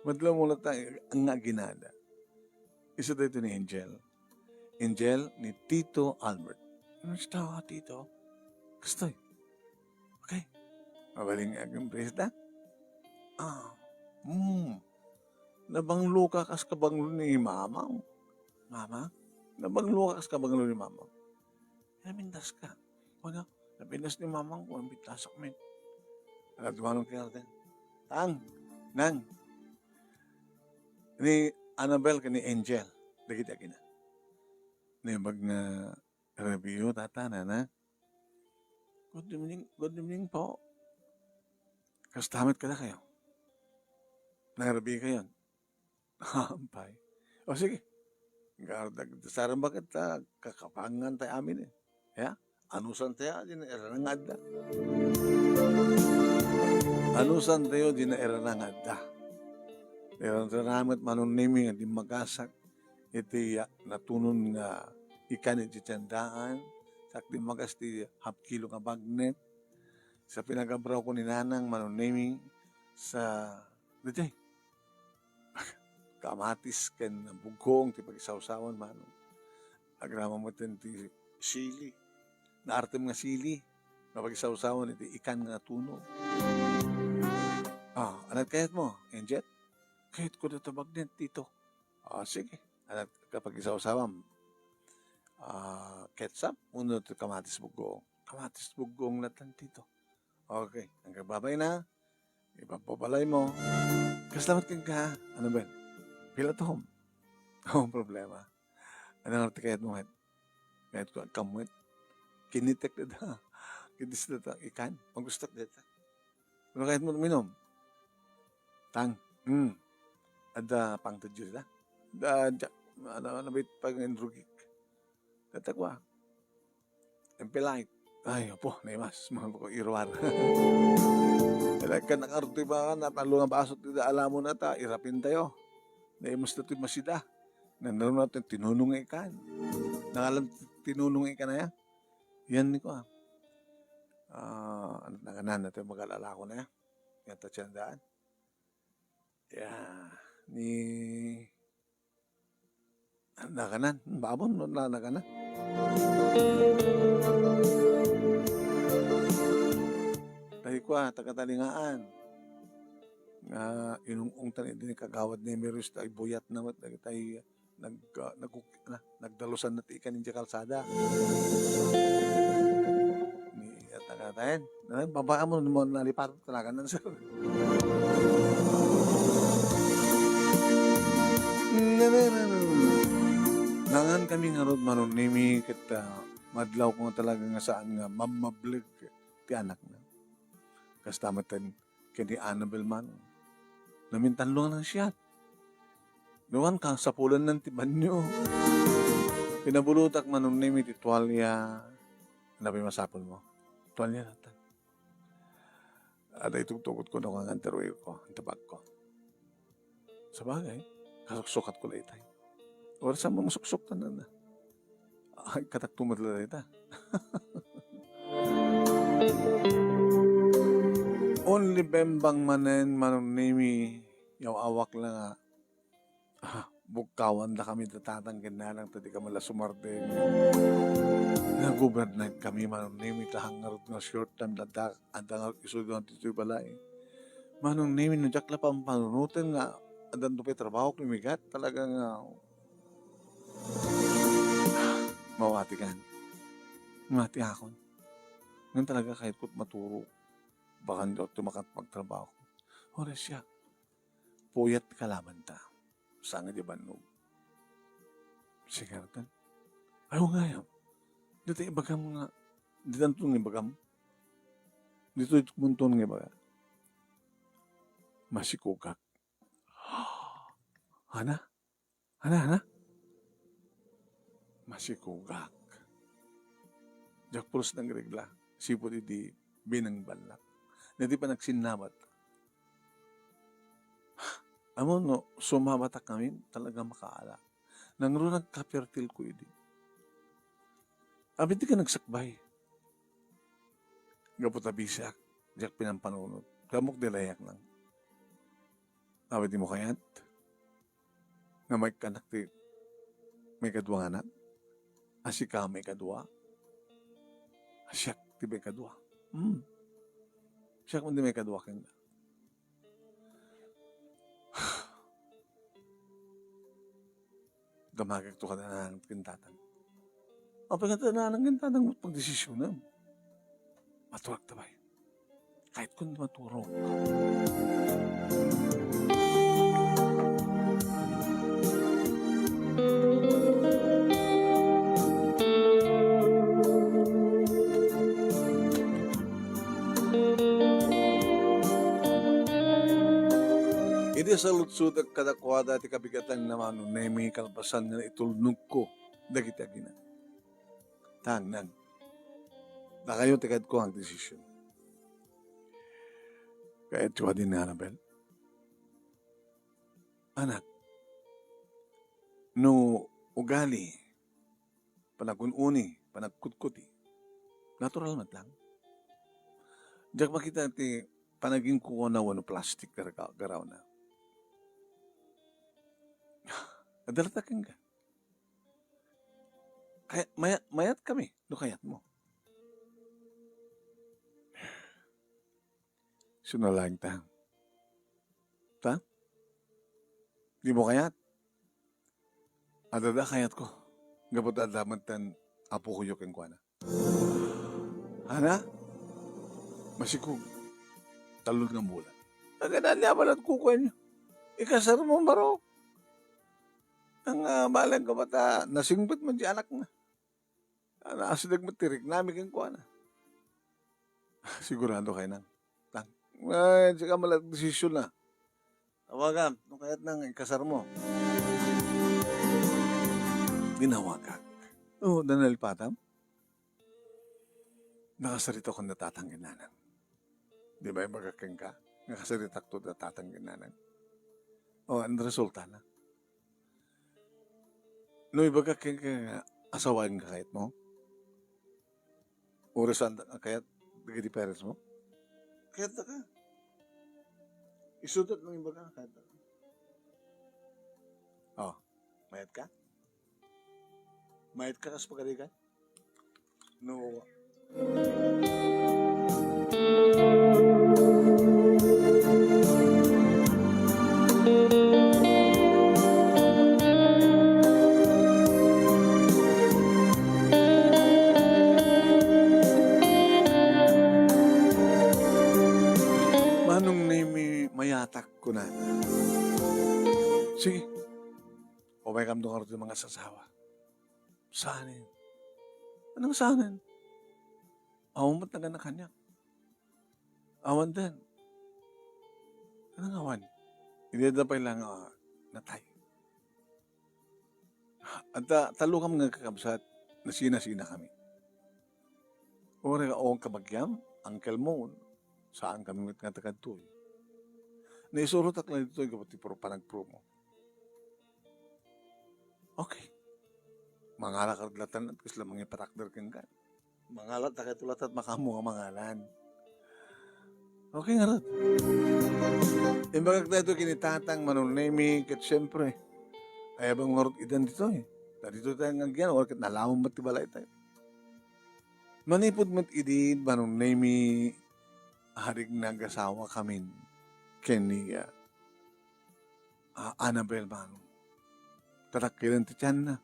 Madla mo lang tayo nga aginada. Isu daytoy ni Angel. Angel ni Tito Albert. Ano sa tao, Tito? Kastoy. Okay. Mabaling nga agimpresta? Ah. Hmm. Nabanglo ka kas kabanglo ni Mamang. Mama? Nabanglo ka kas kabanglo ni Mamang. Namintas ka. Wala. Napintas ni Mamang ko, ang pitasak men. Alat dumanong kay Arden. Tang, nang. Ni Annabel ken ni Angel. Dagiti agina. Naimbag nga review, tata, nana. Good evening, good evening po. Kasta met kadakayo? Nangarabi kayon? Ampay. O sige. Gardag, sarang bakit ta kakapangan tayo amin eh. Ya? Anusan tayo, di na irana nga adda. Anusan tayo, di na irana nga adda. Irana met Manong Nemi nga dimmagasak iti, ah, natunon nga ikan iti tiendaan, sak dimmagas ti half kilo nga bagnet, sa pinagabraw ko ni Nanang Manong Nemi, sa, dayjay, kamatis ken bugkong ti pagisawsawan, Manong. Agraman met ti sili. Naartem nga sili nga pagisawsawan iti ikan nga natuno. Ania ti kayatmo, Enjet? Kayatko dayta bagnen, Tito. Ah, sige. Ania ti kapag-isawsawam? Ah, ketchup wenno ti kamatis buggoong? Kamatis buggoong latta, Tito. Okay. Agbabain, ha. Ipagbabalaymo. Kasla met kenka, Anabel? Feel at home. Awan problema. Ania ngarud ti kayatmo met? Kayatko agkammuet. Kinitek dayta. Kidis dayta. Ikan. Magustak dayta. Ania kayatmo uminom? Tang. Hmm. Adda Fanta juice la. Adda, adda, ania, ania met pag-inrugik? Dayta kua. Impolite. Ay, apo, naimas. Mga bako, iruar. Kaya ka nakarto ba nga, natallo nga baso ti alamon na ta, irapin tayo. Naimas na ito masida. Nandaron natin, tinunong nga ikan. Nangalan tinunong nga ikan na yan. Yan ni ko, ah. Ah, ano, naganan natin, mag-alala ko na yan. Yan, tatsandaan. Yeah. Ni, naganan. Babon, no, na, naganan. Tayo kwa, taga-Talingaan. Nga, inung-ungtan, hindi ni kagawad ni Mirius, tayo buyat na, tayo, tayo, nag-, ah, naguk-, na, nagdalusan na ti ikan idiay kalsada. Ni, at ang katayan, na, babaan mo, mo nalipat talaga ng sir. Nangan kami ngarud, Manong Nemi, ket, ah, madlaw ko nga talaga nga saan nga mammableg ti anakna. Kasta met ken ni Annabel man. Namintanlo nga nangsiat. Nuan, kasapulannan ti banyo. Pinabulotak, Manong Nemi, ti tualya. Ania pay masapulmo? Tualya latta. Adda itugtugot ko no nga underwear ko, ang tabag ko. Sabagay, kasuksukatko la itay. Oras a masuksuktan na. Ay, katakto met la dayta. Only bembang manen, Manong Nemi, yaw-awak la nga, ah, bukkawan da kami da tatang ken nanang ta di kami la sumardeng. Nag-overnight kami, Manong Nemi, ta hangarot nga short time, adda, adda nga isudan ti balay. Manong Nemi, no diak la pampanunoten nga adda pay trabaho, kumigat talaga nga mawatikan. Mawatiakon. Ngem talaga kayatko ti maturo. Baka hindi ako tumakat pagtrabaho. Oras siya. Puyat ti kalabanta. Sangay di bannog. Sigartan. Ayaw nga yan. Dito ibagam nga. Dito ang tunong ibagam. Dito itong tunong ibaga. Masikugak. Ana? Ana, ana? Masikugak. Diak pulos nagregla. Sipud idi binangbanlak. Dati pa nagsinnabat. Amo no, sumabatak kami, talaga makaala. Nangro nagkapertil ko idi. Abi ti ka nagsakbay. Gapu ta bisiak, diak pinampanunot. Kamok di layak lang. Abi ti mo kayat? Nga maikkanak ti maikadua nga anak? A sika maikadua? A siak ti maikadua. Hmm. Siak man ti maikadua kenka. Damagek to kada nanang ken tatang. Apay nga nanang ken tatang mo pagdesisyonam? Maturak ta bay. Kahit kun maturog. Idi saludsodek kadakuada ti kabigatanna, Manong Nemi, kalpasan nga naitulnogko dagiti agina. Tangnang. Dakayo ti kayatko nga agdesisyon. Kayatyo kadi ni Annabel? Anak, no ugali, panagun-uni, panagkutkuti, natural met lang. Diak makita ti panagingkukona wenno plastik ti raga-, garawna. Adda latta kenka. Kay-, maya-, mayat kami, no kayat mo. Isu na laeng ta. Dimo kayat? Adda a kayatko. Gapu ta adda met ti apokoyo kenkuana. Ana? Masikog. Talon nga bulan. Agana ni abalat kukuenyo. Ikasarmo baro. Ang, ah, balang ka bata, nasingpet man di anakna. Ana, asideg met ti riknami kenkuana. Sigurado kay nang. Tang. Ay, sika mala desisyon na. Tawagam, no kayat nang ikasarmo. Dinawagak. Oh, danalpatam. Nakasarita ko na tatang ken nanang. Di ba ibagak kenka? Nakasaritak to da tatang ken nanang. Oh, ang resulta na. No ibagak kenka nga asawaen ka kayat mo? Uri saan da kayat dagiti parents mo? Kayat ka. Isudat mo ibaga, kayat ka. Oh, mayat ka? Mayat ka kas pagarigan? No. Manong Nemi, mayatak, kunana. Sige. Umaykam doon nga mga sasawa. Saanen? Anong saanen? Awan met nagana kaniak. Awan den. Anong awan? Hindi da pay lang, ah, natay. Anta, talukam nga kakabsat, nasina-sina kami. Uri nga, "O, kabagiam, uncle mo, saan kami met nga takadtoy?" Naisurotak lang ditoy, gapu ti pro-, panagpromo. Okay. Mangalak latan, at kasla mangipatakder kenka. Mangalat ta kay tulatat makaammo nga mangalan. Okay ngarud. Imbagak daytoy ken ni Tatang Manong Nemi, ket siempre, ay abang ngarud idan ditoy. Ta ditoy tayo nga agyan, or ket nalaom met ti balay tayo. Manipud met idi, Manong Nemi, adik nagasawa kamin ken ni, ah, ah, Annabel Manong. Tadakkel ti tianna.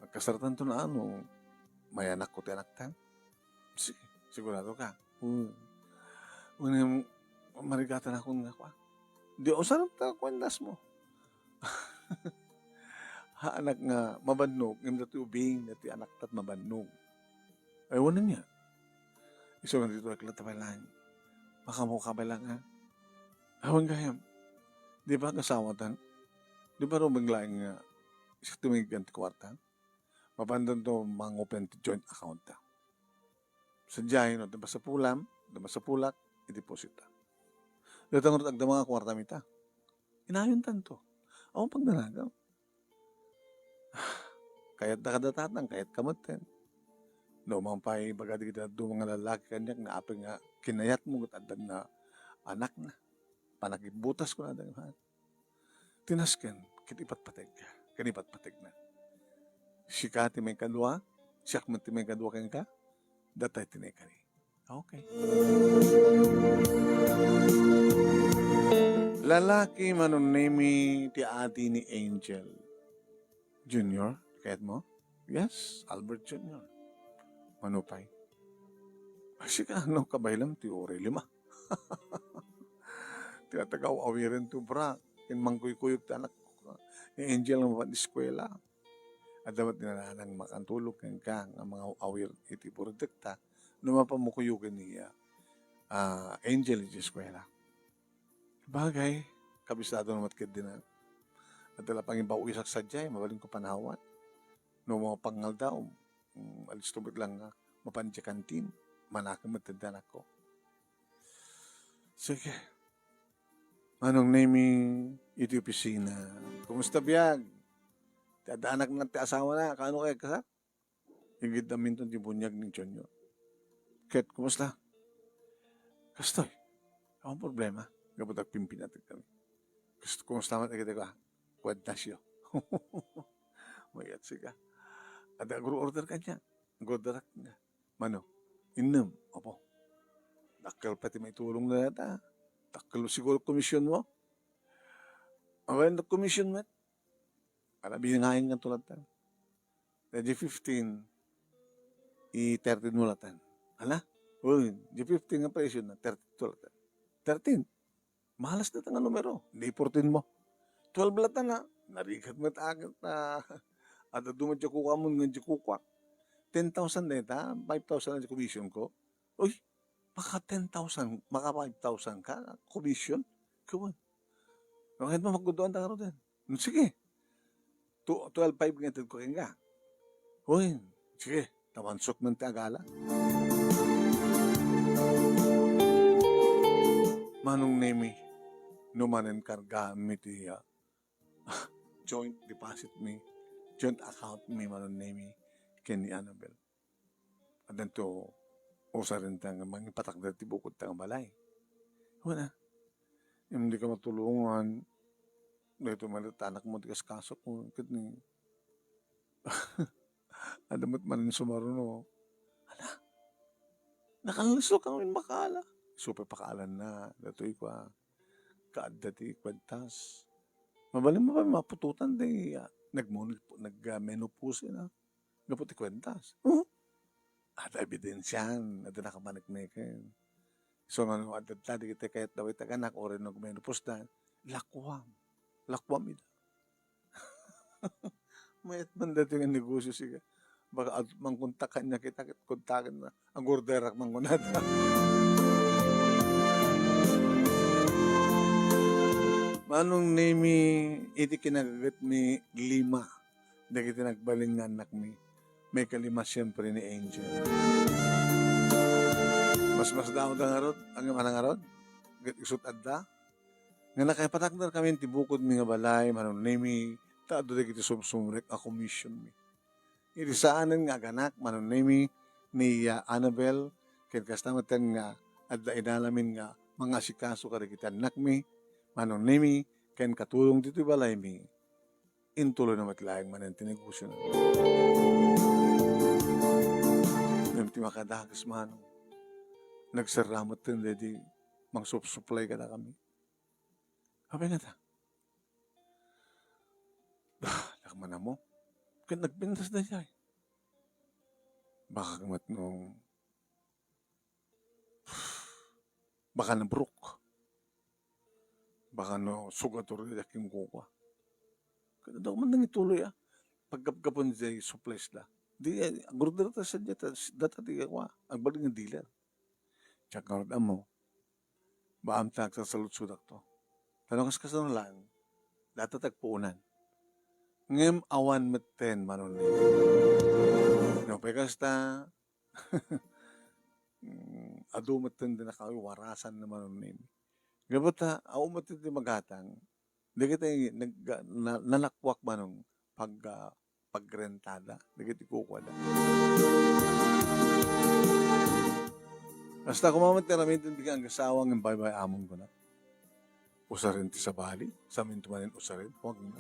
Nagkasaratan to na ano, mayanakko ti anakta. Sige, sigurado ka? Hmm. Unem, marigatanakon nga kua. Di usarap ta kuendas mo. Ha, anak nga mabannog, ngem dati ubing, dati anakta mabannog. Ay, wala niya. Isu nga dito, aklat ta pay lang. Makamuka pay lang, ha? Awan gayam. Di ba kasawatan? Di ba rumeng laeng nga, isa tumigyan ti kwarta? Mapandan to mangopen ti joint account ta. Sadiay, no, ti masapulak, ti masapulak, i-deposit ta. Datang rut agda mga kwarta mita. Inayon tanto. Awan pagdanagan. Kayat da kada tatang, kayat ka met ten. No, man pay, baga di kita duma nga lalaki kaniak, nga apay nga kinayat mo, ket addan na anak na. Panagbutas ko na, ha? Tinasken, ket ipatpateg ka, ken ipatpateg na. Sika ti maikadua, siak met ti maikadua kenka, datay ti naikari. Okay. Lalaki, Manong Nemi, ti adi ni Angel Junior, kayat mo? Yes, Albert Junior. Manupay. Ay, sika, no, kabaylam ti uray lima. Ti atagaw-awiren ti obra, ken mangkuykuyog ti anak ni Angel nga mapan eskuela. Adda met ni nanang makantulong kenka nga mangaw-awir iti produkta no mapan mo kuyogen ni, ah, Angel iti eskuela. Bagay, kabisado na met ket dina. Adda la pangibawisak sadiay, mabalin ko panawan. No mapangaldaw, mm, alisto met lang nga mapan ti kantin, manakem met ti anakko. Sige. Manong Nemi iti opisina. Kumusta biag? Ti adda anak na ti asawa na, kaano kay kasat? Inggit aminton ti bunyag ni Junior. Ket, kumusta? Kastoy. Awan problema. Gapu ta agpimpinateg kami. Kas-, kumusta man, agitego, ah? Kuad nasyo. Mayat sika. Adda agro-order kaniak. Agro-order ak nga. Mano? Innem. Opo. Dakkel pay ti maitulong na data. Dakkel siguro komisyon mo. Awan na commission met. Para binangayan nga tulatan. Diay fifteen, i-thirteen mo latta. Ala? Uy, diay fifteen nga presyo na, thirteen to latta. Thirteen. Malas dayta nga numero. Di fourteen mo. Twelve latta na. Narigat met akin, ah, adda dumat diay kukuam nga diay kukuak. Ten thousand dayta, five thousand ang commission ko. Uy, maka ten thousand, maka five thousand ka, commission? Kuwan. Bakit mo magkuduan ta karon? Sige. Tu-, twelve five nga ited ko kenka. Uy, sige, tawansok man ti agala. Manong Nemi, no manen kargaan mi ti, ah, joint deposit mi, joint account mi, Manong Nemi, ken ni Annabel. Addanto usarenta nga mangipatakder ti bukodta nga balay. Wen a, ngem dika matulongan. Daytoy met ti anakmo ti kaskasok ket ni, adda met manen sumaruno. Ala, nakalso ka ngamin makaala. Isu pay pakaalanna, daytoy kua, kaadda ti kuentas. Mabalin mo pay maputotan ti, ah, nagmon-, nag-, ah, menopause na. Gapu ti kuentas. Oh, adda ebidensian, adda nakapanekneken. So, nga no adda dagiti kayat dagiti anak, uray no agmenopause da, lakuam. Lakuam ida. Mayat man daytoy nga negosyo, siga. Baka ad-, mangkontak kaniak ita, ket kontaken na. Agorderak man kunada. Manong Nemi, iti kinagaget mi lima dagiti nagbalin nga annakmi, maikalima siempre ni Angel. Masmasdaawda ngarud, ngem ania ngarud, ket isut' adda, nga nakaipatakder kami ti bukodmi nga balay, Manong Nemi, ta adu dagiti sumsumrek a commissionmi. Iti saanen nga aganak, Manong Nemi, ni, ah, Annabel, ken kasta met nga adda inalamin nga mangasikaso kadagiti annakmi, Manong Nemi, ken katulong ditoy balaymi. Intuloyna met laeng manen ti negosiona. Ngem ti makadakes, Manong, nagserra metten daydi mangsupsuplay kadakami. Apay ngata? Ah, dakman ammo. Ket nagpintas daydiay. Baka met no Baka nabruk. Baka no sugato iti kukua. Kada daw man nangituloy, ah. Paggapgapon diay supplies da. Di, eh, agorder ta sa diay, ta, data ti kua, agbalik nga dealer. Diak ngarud ammo. Baam ta agsasaludsodakto. Ta no kas-, kasano laeng, data ti agpuonan. Ngem awan metten, Manong Nemi. No, pay kasta, mm, adu metten ti nakawarasan ni Manong Nemi. Gapu ta, awan metten ti magatang, dagiti nag-, na-, nalakuak, Manong, pag-, ah, pagrentada, dagiti kukuada. Kasta koma met ti aramiden ti agasawak ngem baybay-amon, kuna. Usaren ti sabali, saminto manen usaren, huwag na.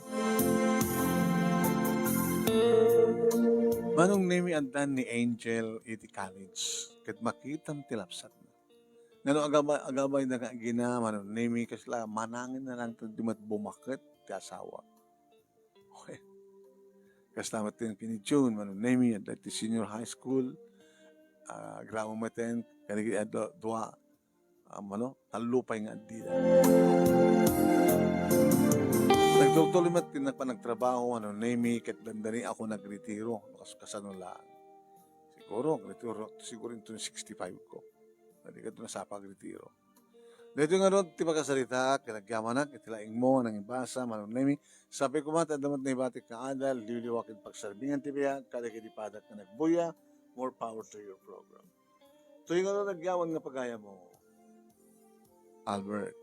Manong Nemi, addan ni Angel iti college, ket makitam ti lapsatna. Ngano agaba-, agabayda nga agina, Manong Nemi, kasla manangen na lang ta di met bumaket ti asawa. Okay. Kasta met ti kinityon, Manong Nemi, adda ti senior high school, ah, agraman metten, kadagiti adda dua, ah, mano, tallo pay nga addida. Nagtuloy-tuloy met ti panagtrabaho, Manong Nemi, ket dandani ako nagretiro, kas-, kasano laeng. Siguro, nagretiro, siguro inton sixty-five ko. Daydi kadto nasapa agretiro. Daytoy ngarud ti makasarita, ket agyamanak iti laingmo a nangibasa, Manong Nemi. Sapay koma ta adda met naibatik nga adal, liwliwa ken pagserbingan ti biag, kadagiti padak nga nagbuya, more power to your program. Toy ngarud agyaman nga pagayammo, Albert.